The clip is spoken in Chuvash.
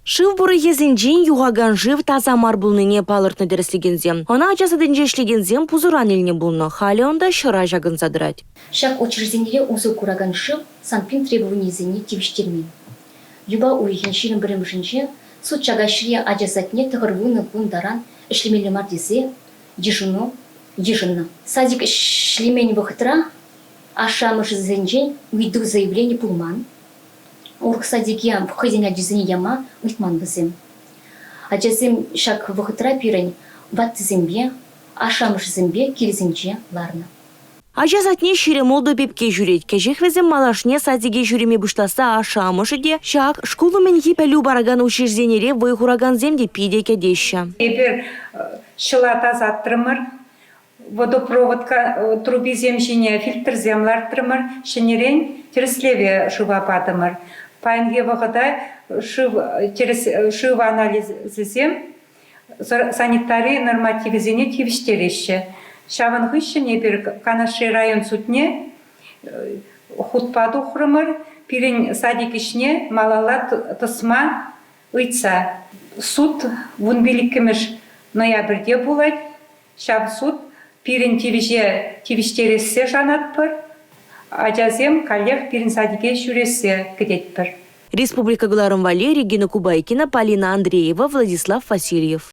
Шыв пӑрӑхӗсенчен юхакан шыв таса мар пулнине палӑртнӑ тӗрӗслекенсем. Ӑна ача садӗнче ӗҫлекенсем пусӑран илнӗ пулнӑ. Халӗ унта ҫӑра ҫакӑнса тӑрать. Ҫак учрежденире усӑ куракан шыв СанПин требованийӗсене тивӗҫтермен. Юпа уйӑхӗн 21-мӗшӗнче суд Чакаҫри ача садне 90 кун таран ӗҫлемелле мар тесе йышӑну йышӑннӑ. Садик ӗҫлемен вӑхӑтра ашшӗ-амӑшӗсенчен ыйту-заявлени пулман. Урӑх садике хӑйсен ачисене яма ыйтман вӗсем. Ачасем ҫак вӑхӑтра пирӗн ваттисемпе, ашшӗ-амӑшӗсемпе килӗсенче ларнӑ. Ача садне 26 пепке ҫӳрет. Кӗҫех вӗсем малашне садике ҫӳреме пуҫласса ашшӗ-амӑшӗ те, ҫак шкул умӗнхи пӗлӳ паракан учрежденире вӑй хуракансем те питӗ кӗтеҫҫӗ. Эпир ҫӑла тасатрӑмӑр, водопровод трубисем ҫине фильтрсем лартрӑмӑр, ҫӗнӗрен тӗрӗслеве шыва патӑмӑр. Паянхи вӑхӑта шыв, шыв анализӗсем санитари нормативӗсене тивӗҫтереҫҫӗ. Ҫавӑн хыҫҫӑн эпир Канашри район судне хутпа тухрӑмӑр, пирӗн садик ӗҫне малалла тӑсма ыйтса. Суд 15-мӗш ноябрьте пулать. Ҫав суд пирӗн тивӗҫе тивӗҫтерессе шанатпӑр. Ачасем каллех пирӗн садике ҫӳрессе кӗтетпӗр. Республика кӑларӑм валли Регина Кубайкина, Полина Андреева, Владислав Васильев.